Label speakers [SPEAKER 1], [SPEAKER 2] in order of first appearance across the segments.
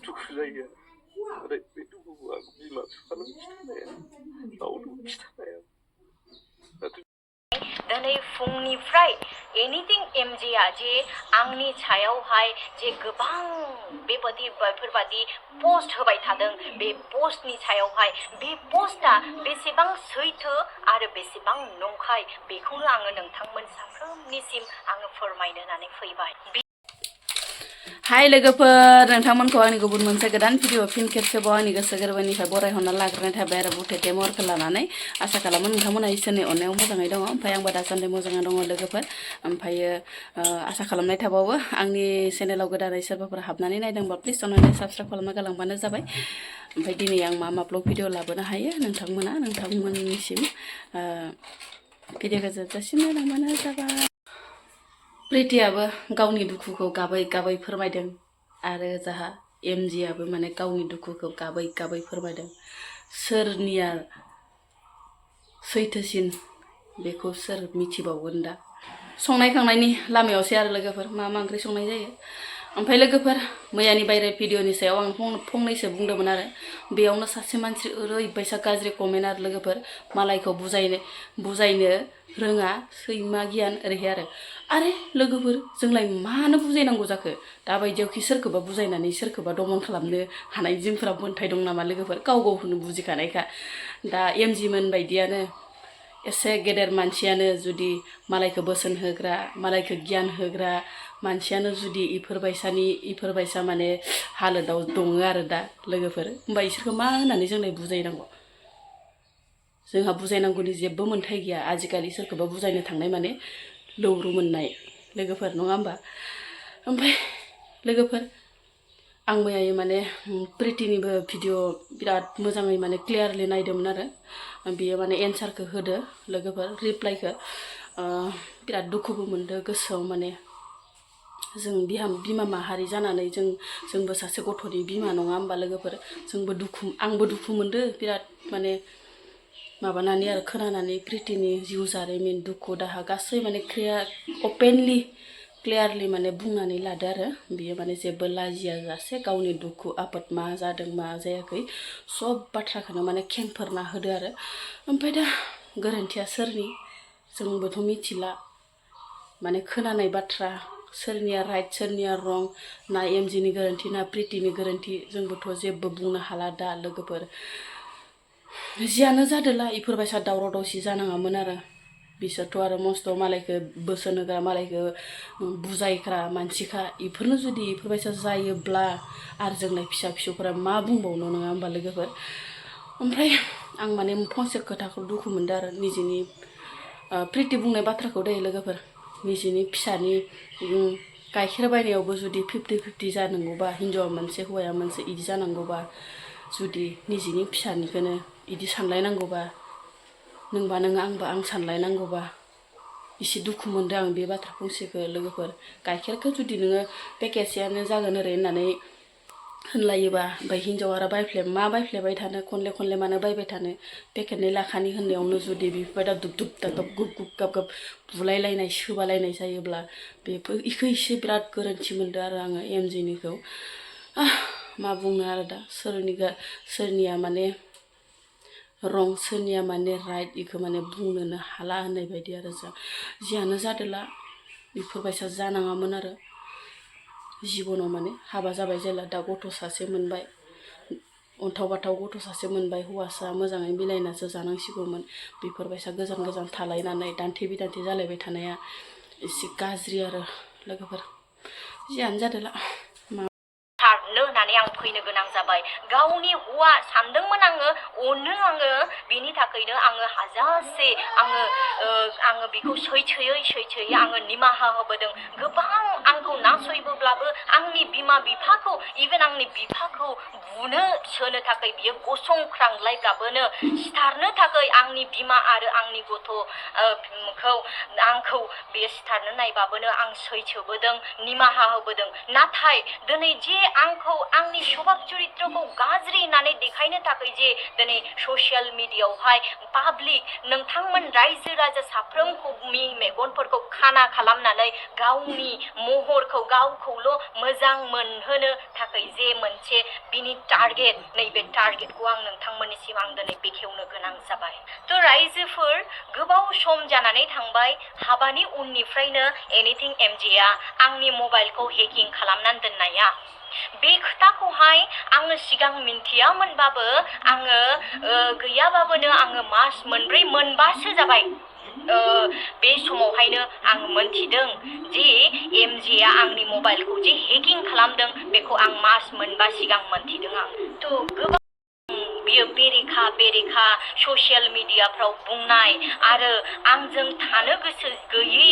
[SPEAKER 1] दुखु जायो आरो बे दुखुखौ आं बिमा बिफानो खिथानो हाया रावनोबो खिथानो हाया
[SPEAKER 2] दिनै फुंनिफ्राय एनिथिं एमजेआ जे आंनि सायावहाय जे गोबां बेफोरबादि पस्ट होबाय थादों बे पस्टनि सायावहाय बे पस्टआ बेसेबां सैथो आरो बेसेबां नंखाय बेखौनो आङो नोंथांमोन साफ्रोमनिसिम आङो फोरमायनो होननानै फैबाय। हाय लोगोफोर नोंथांमोनखौ आंनि गुबुन मोनसे गोदान भिडिअ फिन खेबसेबाव आंनि गोसो गोरबोनिफ्राय बरायहरना लाग्रोनाय थाबाय आरो बुथेथे महरखौ लानानै आसा खालामो नोंथांमोना इसोरनि अननायाव मोजाङै दङ ओमफ्राय आंबो दासान्दि मोजाङै दङ लोगोफोर ओमफ्रायो आसा खालामनाय थाबावो आंनि चेनेलाव गोदानै सोरबाफोर हाबनानै नायदोंबा प्लिज अननानै साबस्क्राइब खालामना गालांबानो जाबाय। ओमफ्राय दिनै आं मा ब्लग भिडिअ लाबोनो हायो नोंथांमोननिसिम भिडिअखौ जोबजासिम नायलांबानो जाबाय। प्रिटियाबो गावनि दुखुखौ गाबै गाबै फोरमायदों आरो जाहा एमजिआबो माने गावनि दुखुखौ गाबै गाबै फोरमायदों। सोरनिया सैथोसिन बेखौ सोर मिथिबावगोन दा। संनाय खावनायनि लामायावसै आरो लोगोफोर मा ओंख्रि संनाय जायो। ओमफ्राय लोगोफोर मैयानि भाइरेल भिडिअनि सायाव आं फंनैसो बुंदोंमोन आरो बेयावनो सासे मानसि ओरैबायसा गाज्रि कमेन्ट आरो लोगोफोर मालायखौ बुजायनो रोङा सैमा गियान ओरैहाय आरे लोगोफोर जोंलाय मानो बुजायनांगौ जाखो दाबायदियावखि सोरखौबा बुजायनानै सोरखौबा दमन खालामनो हानाय जोंफोरा मोन्थाय दं नामा लोगोफोर गावखौनो बुजिखानायखा। दा एमजिमोन बायदियानो एसे गेदेर मानसियानो जुदि मालायखौ बोसोन होग्रा मालायखौ गियान होग्रा मानसियानो जुदि इफोरबायसा माने हालोदाव दङ आरो दा लोगोफोर होमबा इसोरखौ मा होननानै जोंलाय बुजायनांगौ। जोंहा बुजायनांगौनि जेबो मोन्थाय गैया आजिखालि सोरखौबा बुजायनो थांनाय माने लौरु मोननाय लोगोफोर नङा होमबा। ओमफ्राय लोगोफोर आं मैयायो माने प्रिटिनिबो भिडिअ बिराद मोजाङै माने क्लियारलि नायदोंमोन आरो बियो माने एन्सारखौ होदो लोगोफोर रिप्लाइखौ बिराद दुखुबो मोनदो गोसोआव माने जों बिमा माहारि जानानै जोंबो सासे गथ'नि बिमा नङा होमबा लोगोफोर आंबो दुखु मोनदो बिराद माने माबानानै आरो खोनानानै प्रिटिनि जिउ जारिमिन दुखु दाहा गासै माने अपेनलि क्लियारलि माने बुंनानै लादो आरो बियो माने जेबो लाजिया जासे गावनि दुखु आफोद मा जादों मा जायाखै सब बाथ्राखौनो माने खेंफोरना होदो आरो ओमफ्राय दा गोरोन्थिया सोरनि जोंबोथ' मिथिला माने खोनानाय बाथ्रा सोरनिया राइट सोरनिया रं ना एमजिनि गोरोन्थि ना प्रिटिनि गोरोन्थि जोंबोथ' जेबो बुंनो हाला दा लोगोफोर जियानो जादोला इफोरबायसा दावराव दावसि जानाङामोन आरो बिसोरथ' आरो मस्थ' मालायखौ बोसोन होग्रा मालायखौ बुजायग्रा मानसिखा इफोरनो जुदि इफोरबायसा जायोब्ला आरो जोंलाय फिसाफोरा मा बुंबावनो नङा होमबा लोगोफोर। ओमफ्राय आं माने फंसे खोथाखौ दुखु मोनदों आरो निजिनि प्रिटि बुंनाय बाथ्राखौ दै लोगोफोर निजिनि फिसानि गाइखेर बायनायावबो जुदि 50-50 जानांगौबा हिन्जावा मोनसे हौवाया मोनसे इदि जानांगौबा जुदि निजिनि फिसानिखौनो इदि सानलायनांगौबा नोंबा नों आंबा आं सानलायनांगौबा इसे दुखु मोनदों आं बे बाथ्रा फंसेखौ लोगोफोर। गाइखेरखौ जुदि नोङो पेकेटसेयानो जागोन ओरै होननानै होनलायोबा ओमफ्राय हिन्जाव आरो मा बायफ्लेबाय थानो खनले मानो बायबाय थानो पेकेटनि लाखानि होननायावनो जुदि बेफोरबायदा दुब दाब गुब गाब बुलायलायनाय सोबालायनाय जायोब्ला इखौ इसे बिराद गोरोन्थि मोनदों आरो आङो एमजिनिखौ मा बुंनो आरो दा सोरनिया माने रं सोरनिया माने राइट इखौ माने बुंनोनो हाला होननाय बायदि आरो जियानो जादोला बेफोरबायसा जानाङामोन आरो जिबनाव माने हाबा जाबाय जेला दा गथ' सासे मोनबाय अन्थाव बाथाव गथ' सासे मोनबाय हौवासा मोजाङै मिलायनासो जानांसिगौमोन बेफोरबायसा गोजान थालायनानै दान्थे बिदान्थे जालायबाय थानाया एसे गाज्रि आरो लोगोफोर जियानो जादोला सारनो होननानै आं फैनो गोनां जाबाय। गावनि हौवा सानदोंमोन आङो बेनि थाखायनो आङो हाजासे आङो बेखौ सैथोयै आङो निमाहा होबोदों। गोबां आंखौ नासयबोब्लाबो आंनि बिमा बिफाखौ इभेन आंनि बिफाखौ बुनो सोनो थाखाय बियो गसंख्रांलायब्लाबोनो सिथारनो थाखाय आंनि बिमा आरो आंनि आंखौ बियो सिथारनो नायबाबोनो आं सैथोबोदों निमाहा होबोदों। नाथाय दिनै जे आंखौ आंनि स्वभाब चरित्रखौ गाज्रि होननानै देखायनो थाखाय जे दिनै ससियेल मिडियायावहाय पाब्लिक नोंथांमोन रायजो राजा साफ्रोमखौनि मेगनफोरखौ खाना खालामनानै गावनि महर
[SPEAKER 3] मानसिफोरखौ गावखौल' मोजां मोनहोनो थाखाय जे मोनसे बिनि टारगेट नैबे टारगेटखौ आं नोंथांमोननिसिम आं दिनै बेखेवनो गोनां जाबाय। थ' रायजोफोर गोबाव सम जानानै थांबाय हाबानि उननिफ्रायनो एनिथिं एमजेआ आंनि मबाइलखौ हेकिं खालामनानै दोननाया। बे खोथाखौहाय आङो सिगां मिन्थियामोनबाबो आङो गैयाबाबोनो आङो मास मोनब्रै मोनबासो जाबाय। बे समावहायनो आं मोनथिदों जे एमजेआ आंनि मबाइलखौ जे हेकिं खालामदों बेखौ आं मास मोनबा सिगां मोनथिदों आं। थ' गोबां बियो बेरेखा ससियेल मिडियाफ्राव बुंनाय आरो आंजों थानो गोसो गैयि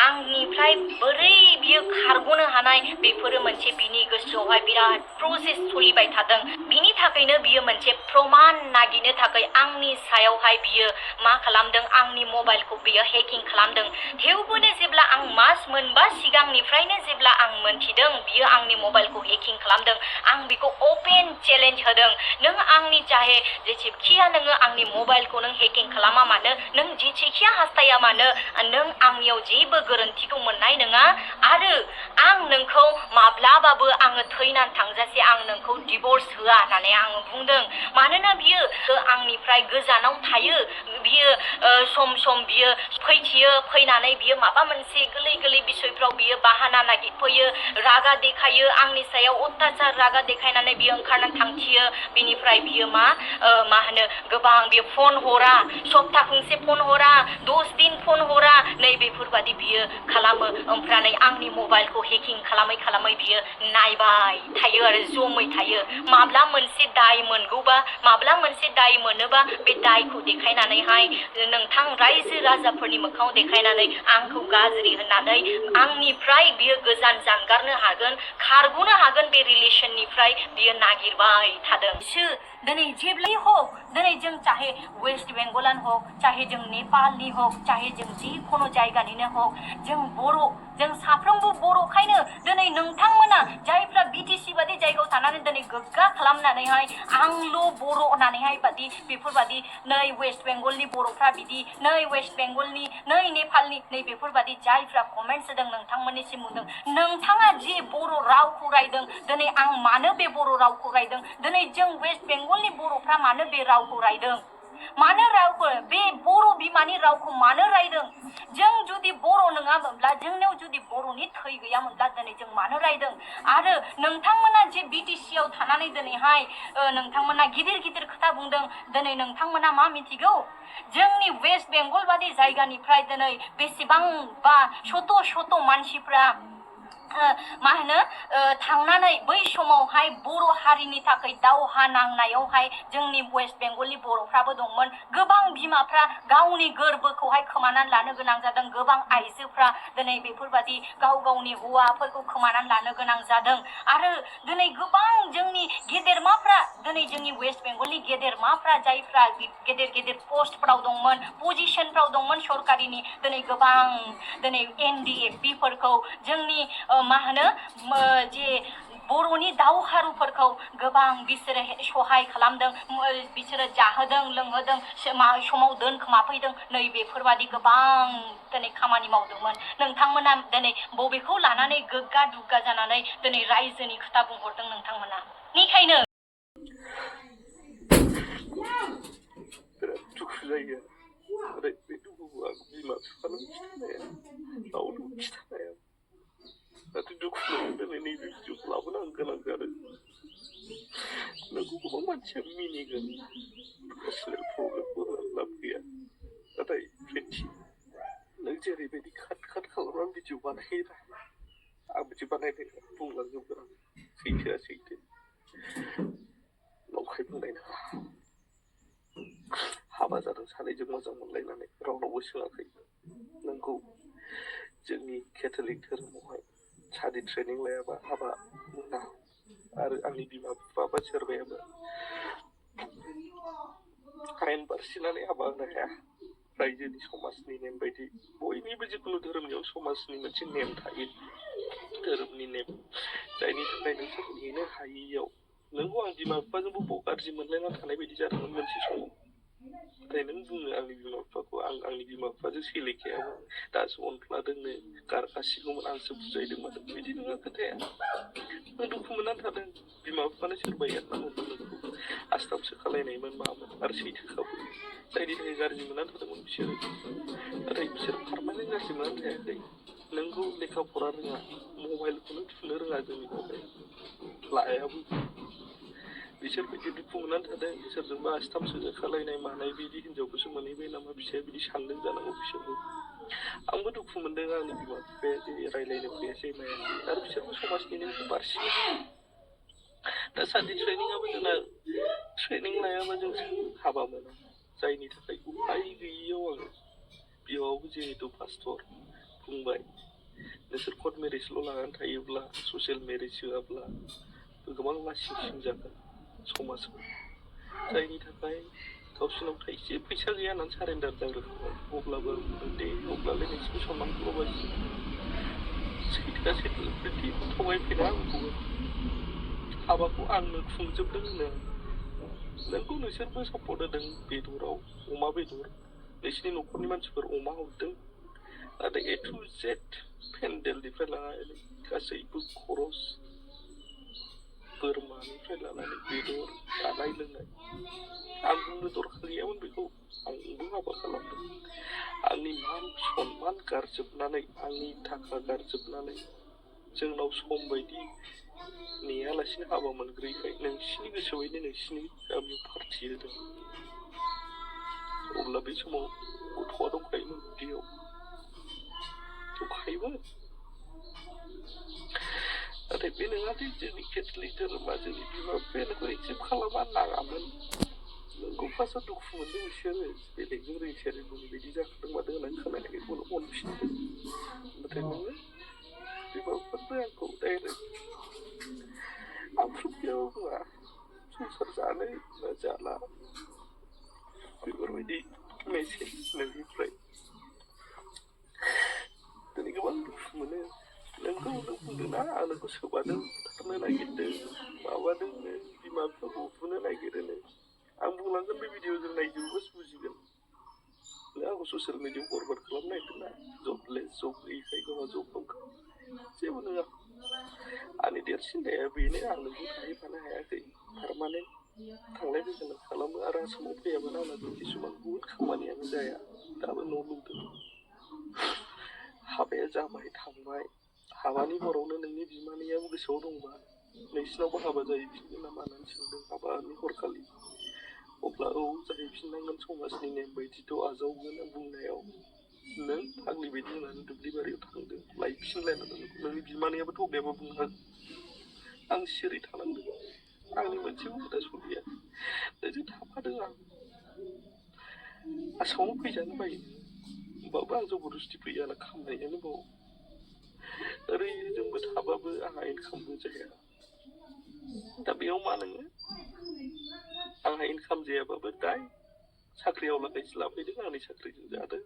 [SPEAKER 3] आंनिफ्राय बोरै बियो खारग'नो हानाय बेफोरो मोनसे बिनि गोसोआवहाय बिराद प्रसेस सोलिबाय थादों। बिनि थाखायनो बियो मोनसे प्रमान नागिरनो थाखाय आंनि सायावहाय बियो मा खालामदों आंनि मबाइलखौ बियो हेकिं खालामदों। थेवबोनो जेब्ला आं मास मोनबा सिगांनिफ्रायनो जेब्ला आं मोनथिदों बियो आंनि मबाइलखौ हेकिं खालामदों आं बेखौ अपेन चेलेन्ज होदों। नों आंनि चाहे जेसेखिया नोङो आंनि मबाइलखौ नों हेकिं खालामा मानो नों जेसेखिया हास्थाया मानो नों आंनियाव जेबो गोरोन्थिखौ मोननाय नङा आरो आं नोंखौ माब्लाबाबो आङो थैनानै थांजासे आं नोंखौ डिभर्स होआ होननानै आङो बुंदों। मानोना बियो आंनिफ्राय गोजानाव थायो। बियो सम बियो फैथियो फैनानै बियो माबा मोनसे गोरलै बिसयफ्राव बियो बाहाना नागिरफैयो रागा देखायो आंनि सायाव अत्याचार रागा देखायनानै बियो ओंखारनानै थांथियो। बिनिफ्राय बियो मा होनो गोबां बियो फन हरा सप्ता खनसे फन हरा 10 दिन फन हरा नै बेफोरबादि बियो खालामो। ओमफ्राय आंनि मबाइलखौ हेकिं खालामै बियो नायबाय थायो आरो जमै थायो। माब्ला मोनसे दाय मोनगौबा माब्ला मोनसे दाय मोनोबा बे दायखौ देखायनानैहाय नोंथां रायजो राजाफोरनि मोखाङाव देखायनानै आंखौ गाज्रि होननानै आंनिफ्राय बियो गोजान जानगारनो हागोन खारग'नो हागोन बे रिलेसननिफ्राय बियो नागिरबाय थादों। दिनै जेब्लाय हक दिनै जों चाहे वेस्ट बेंगलानो हक चाहे जों नेपालनि हक चाहे जों जिखुनु जायगानिनो हक जों बर' जों साफ्रोमबो बर'खायनो दिनै नोंथांमोना जायफ्रा बिटिसि बादि जायगायाव थानानै दिनै गोग्गा खालामनानैहाय आंल' बर' होननानैहाय बादि बेफोरबादि नै वेस्ट बेंगलनि बर'फ्रा बिदि नै वेस्ट बेंगलनि नै नेपालनि नै बेफोरबादि जायफ्रा कमेन्ट्स होदों नोंथांमोननिसिम बुंदों नोंथाङा जे बर' रावखौ रायदों दिनै आं मानो बे बर' रावखौ रायदों दिनै जों वेस्ट बेंगलनि बर'फ्रा मानो बे रावखौ रायदों मानो रावखौ बे बर' बिमानि रावखौ मानो रायदों जों जुदि बर' नङामोनब्ला जोंनियाव जुदि बर'नि थै गैयामोनब्ला दिनै जों मानो रायदों आरो नोंथांमोना जे बिटिसिआव थानानै दिनैहाय नोंथांमोना गिदिर खोथा बुंदों दिनै नोंथांमोना मा मिथिगौ जोंनि वेस्ट बेंगल बादि जायगानिफ्राय दिनै बेसेबांबा शत मानसिफ्रा मा होनो थांनानै बै समावहाय बर' हारिनि थाखाय दावहा नांनायावहाय जोंनि वेस्ट बेंगलनि बर'फ्राबो दंमोन। गोबां बिमाफ्रा गावनि गोरबोखौहाय खोमानानै लानो गोनां जादों। गोबां आइजोफ्रा दिनै बेफोरबादि गावनि हौवाफोरखौ खोमानानै लानो गोनां जादों आरो दिनै गोबां जोंनि गेदेरमाफ्रा दिनै जोंनि वेस्ट बेंगलनि गेदेरमाफ्रा जायफ्रा गेदेर पस्टफ्राव दंमोन पजिशनफ्राव दंमोन सरकारिनि दिनै गोबां दिनै NDFB फोरखौ जोंनि मा होनो जे बर'नि दावहारुफोरखौ गोबां बिसोरो सहाय खालामदों बिसोरो जाहोदों लोंहोदों समाव दोनखोमाफैदों नै बेफोरबादि गोबां दिनै खामानि मावदोंमोन। नोंथांमोना दिनै बबेखौ लानानै गोग्गा दुग्गा जानानै दिनै रायजोनि खोथा बुंहरदों नोंथांमोना बेनिखायनो
[SPEAKER 1] बिराद दुखु जायो आरो बे दुखुखौ आं बिमा बिफानो खिन्थानो हाया रावनोबो खिन्थानो हाया नाथाय दुखु मोनो दिनै नैबे भिडिअखौ लाबोनो आं गोनां जादों। नोंखौ गोबां मानसिया मिनिगोन पार्सनेल प्रब्लेमबो लाब गैया नाथाय प्रिति नों जेरैबायदि काट खालामनानै भिडिअ बानायो आं बिदि बानायनो बुंलांजोबगोन आं सैथोआ सैथो नंखाय बुंनाय नङा। हाबा जादों सानैजों मोजां मोनलायनानै रावनावबो सोङाखै। नोंगौ जोंनि केथलिक धोरोमावहाय सादि ट्रेनिं लायाबा हाबा मोना आरो आंनि बिमा बिफा बा सोरबायाबो आयेन बारसिनानै हाबा होनो हाया। रायजोनि समाजनि नेम बायदि बयनिबो जिखुनु धोरोमनियाव समाजनि मोनसे नेम थायो धोरोमनि नेम जायनि थाखाय नोंसोर नेनो हायियाव नोंगौ आं बिमा बिफाजोंबो गाज्रि मोनलायना थानाय बायदि जादोंमोन मोनसे समाव नाथाय नों बुङो आंनि बिमा बिफाखौ आंनि बिमा बिफाजों सोलिखायामोन दासो अनफ्लादोंनो गारखासिगौमोन आंसो बुजायदोंमोन बिदि नङा खोथाया आं दुखु मोननानै थादों बिमा बिफानो सोरबा एरनांगौमोन नोंखौ आसथामसो खालायनायमोन मामोन आरो सैथोखाबो जायनि थाखाय गाज्रि मोननानै थादोंमोन बिसोरो नाथाय बिसोर पारमानेन्ट गाज्रि मोननानै थायाखै नोंखौ लेखा फरा रोङा मबाइलखौनो थुनो रोङा जोंनि थाखाय लायाबो बिसोर बिदि दुखु मोननानै थादों सोरजोंबा आसथामसो खालायनाय मानाय बिदि हिनजावखौसो मोनहैबाय नामा बिसोर बिदि सानदों जानांगौ बिसोरबो आंबो दुखु मोनदों आंनि बिमा बिफाया जे रायज्लायनो फैयासै मायासै आरो बिसोरबो समाजनिनो बारसिगोन दासान्दि ट्रेनिंआबो जोंना ट्रेनिं लायाबा जों हाबा मोना जायनि थाखाय उपाय गैयियाव आङो बिहावबो जिहेतु पास्टर बुंबाय नोंसोर कर्ट मेरेजल' लानानै थायोब्ला ससियेल मेरेज होआब्ला गोबां लासिं सिं जागोन समाजखौ जायनि थाखाय गावसिनाव थाइसे फैसा गैया होननानै सारेन्डार जाग्रोखाबाय अब्लाबो दे अब्लालाय नोंसिनि सनमानखौल' बाजि सैथोआ सैथो प्रिति थगायफेरा आंखौबो हाबाखौ आंनो खुंजोबदों होनो नोंखौ नोंसोरबो सापर्ट होदों बेदराव अमा बेदर नोंसिनि न'खरनि मानसिफोर अमा हरदों नाथाय ए टु जेड पेन्डेलनिफ्राय लानानै गासैबो खरस बोरमानिफ्राय लानानै बेदर जानाय लोंनाय आं बुंनो दरखार गैयामोन बेखौ आंबो हाबा खालामदों आंनि मान सनमान गारजोबनानै आंनि थाखा गारजोबनानै जोंनाव सम बायदि नेयालासिनो हाबा मोनग्रोयैखाय नोंसिनि गोसो बायदि नोंसिनि गामियाव पार्टि होदों अब्ला बे समाव गथ'आ दंखायोमोन उदैयाव दंखायोमोन नाथाय बे नङादि जोंनि केथलिक धोरोमा जोंनि बिमा बिफाया नोंखौ एक्सेप्ट खालामा नाङामोन नोंखौ फार्स्टआव दुखु मोनदों बिसोरो बेलेगजों रेजिस्टारिनि बायदि जाखादों मादों होननानै खोनानायखाय उनाव अनफिनदों नाथाय नोङो बिमा बिफानिफ्राय आंखौ डाइरेक्ट आं प्रुफियाव बुङा संसार जानो ना जाला बेफोरबायदि मेसेज नोंनिफ्राय दिनै गोबां दुखु मोनो नोंखौ नों बुंदोंना आं नोंखौ सोबादों बुथारनो नागिरदों माबादोंनो बिमा बिफाखौ बुनो नागिरोनो आं बुंलांगोन बे भिडिअ जों नायजोबोबासो बुजिगोन नों आंखौ ससियेल मिडियायाव फरवार्ड खालामनो नागिरदोंना जबलेस जब गैयिखाय गावहा जब दंखा जेबो नङा आंनि देरसिन दाया बेनो आं नोंखौ थाहैफानो हायाखै पारमानेन्ट थांलाय फैलाय खालामो आरो आसामाव फैयामोन आंना किसुमान बुहुद खामानियानो जाया दाबो न' लुदों हाबाया जाबाय थांबाय हाबानि हरावनो नोंनि बिमानैयाबो गोसोआव दंबा नोंसिनावबो हाबा जाहैफिनगोन नामा होननानै सोंदों हाबानि हरखालि अब्ला औ जाहैफिननांगोन समाजनि नेम बायदिथ' आजावगोन बुंनायाव नों फाग्लि बायदि होननानै दुब्लि बारियाव थांदों लायफिनलायनानै नोंनि बिमानैयाबो थगायाबा बुंनो आं सिरि थानांदों आंनि मोनसेबो खोथा सलिया नोंजों थाफादों आं आसामाव फैजानो बायो होमबाबो आं जबरदस्ति फैया होनना खामनायानो बाव ओरैजोंबो थाबाबो आंहा इनकामबो जाया दा बेयाव मा नोङो आंहा इनकाम जायाबाबो दाय साख्रि आवलाखायसो लाफैदों आंनि साख्रिजों जादों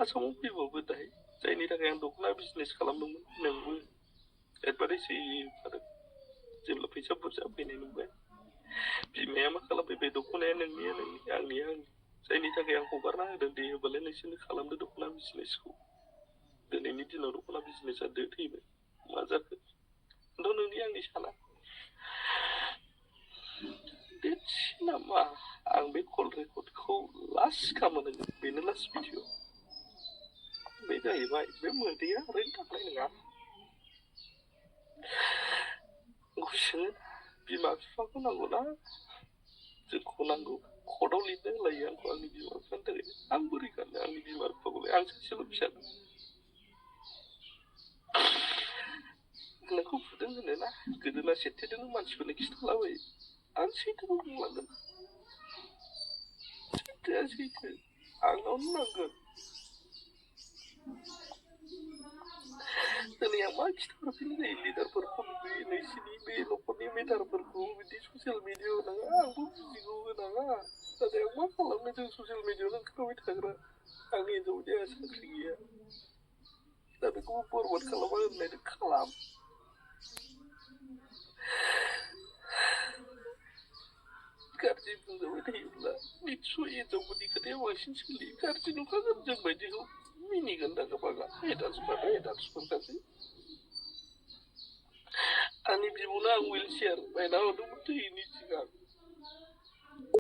[SPEAKER 1] आसामाव फैबाबो दाय जायनि थाखाय आं दख'ना बिजनेस खालामदोंमोन नोंबो एडभार्टाइज होफादों जेब्ला फैसा बुरजा फैनाय नुबाय बिमाया मा खालामबाय बे दख'नाया नोंनिया नोंनि आंनिया आंनि जायनि थाखाय आं हगारना होदों दे होबालाय नोंसोरनो खालामदो दख'ना बिजनेसखौ दिनैनि दिनाव दख'ना बिजनेसा दो थैबाय मा जाखो खिन्थु नोंनि आंनि साना नामा आं बे कल रेकर्डखौ लास्ट खालामो बेनो लास्ट भिडिअ बे जाहैबाय बे मोदैया ओरैनो थांनाय नङा गुसु बिमा बिफाखौ नांगौना जोंखौ नांगौ कर्टआव लिरनो होलायो आंखौ आंनि बिमा बिफानि थाखाय आं बोरै गानो आंनि बिमा बिफाखौलाय आं सासेल' फिसा नोंखौ बुदों होनोना गोदोना सेरथेदों मानसिफोरनो खिन्थालाबायो आं सैथोखौ बुंलांगोन सैथोआ सैथो आंनावनो नांगोन दिनै आं मा खिथाहरफिननो जायो लिडारफोरखौ लुबैयो नोंसिनि बे न'खरनि मेटारफोरखौ बिदि ससियेल मिडियायाव होनाङा आंबो बुजिगौ होनाङा नाथाय आं मा खालामनो जों ससियेल मिडियायावनो ओंखारबाय थाग्रा आंनि हिन्जाव देहा साख्रि गैया दा बेखौबो फरवार्ड खालामा होननायदों खालाम गाज्रि बुंजाबाय थायोब्ला निस्सय बांसिन सोलियो गाज्रि नुखागोन जों बायदिखौ मिनिगोन दा गोबाङा हेटार्सफोरखासै आंनि बिब'नो आं विल चेयार बायना हरदोंमोन थैयैनि सिगां